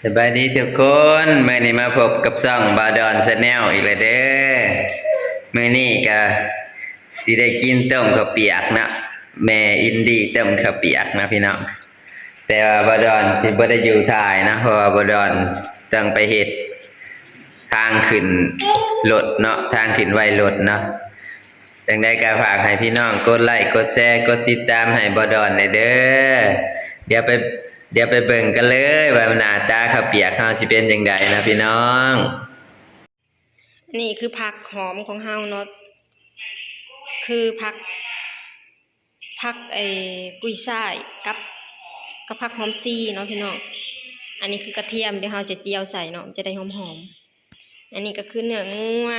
ສະບາຍດີທຸກຄົນ, ມື້ນີ້ມາພົບກັບຊ່ອງບ່າວດອນແຊນແນວອີກແລ້ວເດີ. ມື້ນີ້ກະຊິໄດ້ກິນຕົ້ມເຂົ້າປຽກເນາະ, ແມ່ອິນດີຕົ້ມເຂົ້າປຽກເນາະພີ່ນ້ອງ. ແຕ່ວ່າບ່າວດອນຊິບໍ່ໄດ້ຢູ່ຖ່າຍເນາະ, ເພາະວ່າບ່າວດອນຕ້ອງໄປເຮັດທາງຂຶ້ນລົດເນາະ, ທາງຂຶ້ນໄວລົດເນາະ. ຈັ່ງໃດກໍຝາກໃຫ້ພີ່ນ້ອງກົດໄລ້ ກົດແຊ ກົດຕິດຕາມໃຫ້ບ່າວດອນແດ່ເດີ. ດຽວໄປ ດຽວໄປເບິ່ງກັນເລີຍວ່າໜ້າຕາເຂົ້າປຽກເຮົາຊິເປັນຈັ່ງໃດນະພີ່ນ້ອງ. ນີ້ຄືຜັກຫອມຂອງເຮົາເນາະ, ຄືຜັກ ຜັກ ເອີ ກຸຍຊ່າຍກັບ ກັບຜັກຫອມຊີເນາະພີ່ນ້ອງ. ອັນນີ້ຄືກະທຽມ ດຽວເຮົາຈະຈຽວໃສ່ເນາະ, ມັນຈະໄດ້ຫອມໆ. ອັນນີ້ກໍຄືເນື້ອງົວ,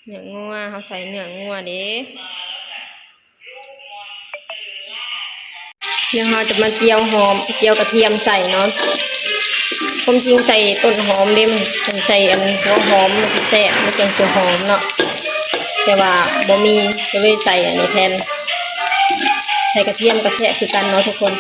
ເນື້ອງົວ ເຮົາໃສ່ເນື້ອງົວເດ້. ດຽວເຮົາຈະມາຈຽວຫອມ ຈຽວກະທຽມໃສ່ເນາະ. ຄວາມຈິງໃສ່ຕົ້ນຫອມເດ້, ມັນໃສ່ອັນຫົວຫອມມັນຊິແຊບ, ມັນຈັ່ງຊິຫອມເນາະ, ແຕ່ວ່າບໍ່ມີ ກໍເລີຍໃສ່ອັນນີ້ແທນ. ໃສ່ກະທຽມກໍແຊບຄືກັນເນາະທຸກຄົນ.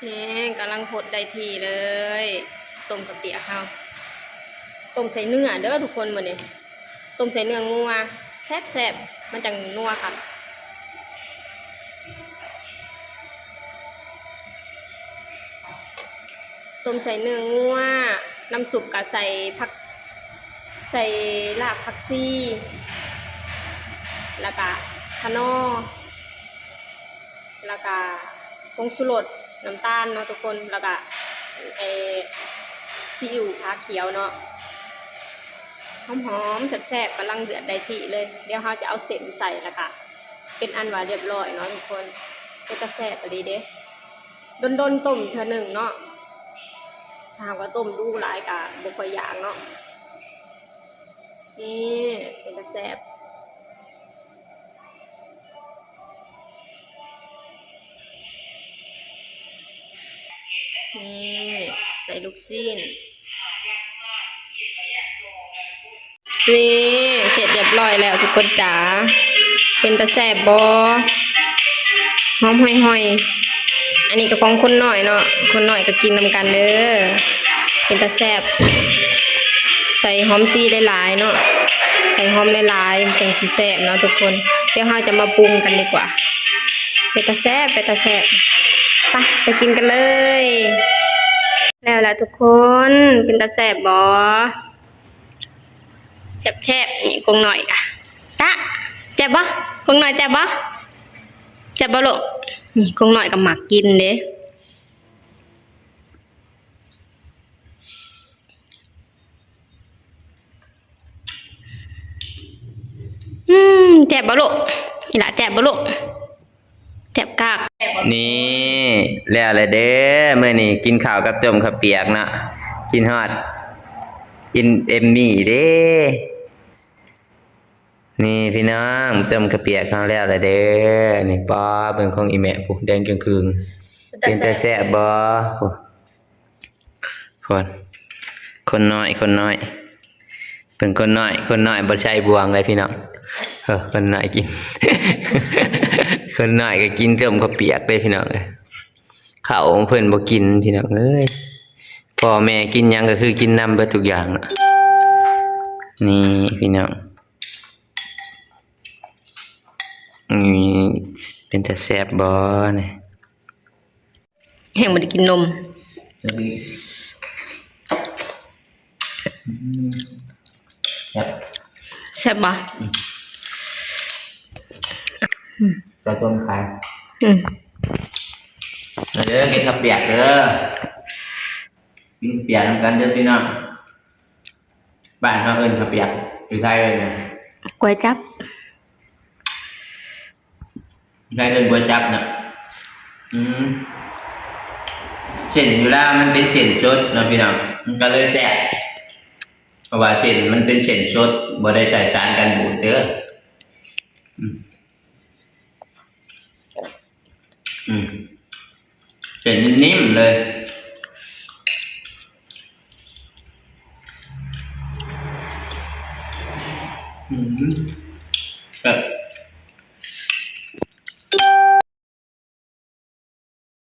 ນີ້ກຳລັງຟົດໄດ້ທີ່ເລີຍ, ຕົ້ມເຂົ້າປຽກເຮົາ. ຕົ້ມໃສ່ເນື້ອເດີທຸກຄົນ, ມື້ນີ້ຕົ້ມໃສ່ເນື້ອງົວ ແຊບໆ ມັນຈັ່ງນົວຄັກ. ຕົ້ມໃສ່ເນື້ອງົວ, ນ້ຳຊຸບກະໃສ່ຜັກ ໃສ່ລາກຜັກຊີ ແລ້ວກະຂະໜໍ່ ແລ້ວກະຜົງຊູລົດ, ນ້ຳຕານເນາະທຸກຄົນ, ແລ້ວກະ ເອີ ຊີອິ້ວຂາຂຽວເນາະ. ຫອມໆ ແຊບໆ ກຳລັງເດືອດໄດ້ທີ່ເລີຍ. ດຽວເຮົາຈະເອົາເສັ້ນໃສ່ ແລ້ວກະເປັນອັນວ່າຮຽບຮ້ອຍເນາະທຸກຄົນ. ເປັນຕາແຊບອີ່ຫຼີເດ້. ດົນໆ ຕົ້ມເທື່ອໜຶ່ງເນາະ, ຖ້າຫາກວ່າຕົ້ມດູຫຼາຍກະບໍ່ຄ່ອຍຢາກເນາະ. ນີ້ເປັນຕາແຊບ. ນີ້ໃສ່ລູກຊີ້ນ. ນີ້ເສັດຮຽບຮ້ອຍແລ້ວທຸກຄົນຈ໋າ. ເປັນຕາແຊບບໍ່? ຫອມຫ່ອຍໆ. ອັນນີ້ກໍຂອງຄົນນ້ອຍເນາະ, ຄົນນ້ອຍກໍກິນນຳກັນເດີ. ເປັນຕາແຊບ. ໃສ່ຫອມຊີຫຼາຍໆເນາະ, ໃສ່ຫອມຫຼາຍໆ ມັນຈັ່ງຊິແຊບເນາະທຸກຄົນ. ດຽວເຮົາຈະມາປຸງກັນດີກວ່າ. ເປັນຕາແຊບ ເປັນຕາແຊບ. ໄປ ໄປກິນກັນເລີຍ. ແລ້ວລະທຸກຄົນ, ເປັນຕາແຊບບໍ່? ແຊບໆ. ນີ້ກົງນ້ອຍກະ ຕະ ແຊບບໍ່? ກົງນ້ອຍແຊບບໍ່? ແຊບບໍ່ລູກ? ນີ້ກົງນ້ອຍກໍມັກກິນເດ້. ອືມ ແຊບບໍ່ລູກ? ອີ່ຫຼ້າແຊບບໍ່ລູກ? ແຊບຄັກ. ນີ້ ແລ້ວແຫຼະເດີ, ມື້ນີ້ກິນເຂົ້າກັບຕົ້ມເຂົ້າປຽກເນາະ. ກິນຮອດ ກິນເອັມໝີ່ເດ້. ນີ້ພີ່ນ້ອງ, ຕົ້ມເຂົ້າປຽກເຮົາແລ້ວແຫຼະເດີ. ນີ້ ປ້າ ເບິ່ງຂອງອີ່ແມ່ພຸ້ນ ແດງຈຶ່ງຄຶງ. ເປັນຕາແຊບບໍ່? ຄົນ ຄົນນ້ອຍ ຄົນນ້ອຍ ເບິ່ງຄົນນ້ອຍ ຄົນນ້ອຍບໍ່ໃຊ້ບ່ວງເລີຍພີ່ນ້ອງ. ເອີ ຄົນນ້ອຍກິນ ຄົນນ້ອຍກໍກິນຕົ້ມເຂົ້າປຽກເດ້ພີ່ນ້ອງເອີຍ. ເຂົ້າເພິ່ນບໍ່ກິນພີ່ນ້ອງເອີຍ. ພໍ່ແມ່ກິນຫຍັງກໍຄືກິນນຳເບິດທຸກຢ່າງ. ນີ້ພີ່ນ້ອງ ນີ້ ເປັນຕາແຊບບໍ່ນີ້? ແຮງບໍ່ໄດ້ກິນນົມ. ແຊບ ແຊບບໍ່? ອືມ ອືມ ໃສ່ຕົ້ມໄຂ່. ອືມ ມາເດີ ກິນເຂົ້າປຽກເດີ, ກິນປຽກນຳກັນເດີພີ່ນ້ອງ. ບ້ານເຮົາເອີ້ນເຂົ້າປຽກ, ຢູ່ໄທເອີ້ນຫຍັງ? ກວຍຈັບ. ໄທເອີ້ນກວຍຈັບເນາະ. ອືມ ເສັ້ນຢູ່ລາວມັນເປັນເສັ້ນສົດເນາະພີ່ນ້ອງ, ມັນກໍເລີຍແຊບ ເພາະວ່າເສັ້ນມັນເປັນເສັ້ນສົດ, ບໍ່ໄດ້ໃສ່ສານກັນບູດເດີ. ອືມ. ອືມ ເສັ້ນນີ້ເລີຍ ອືມ ແບບ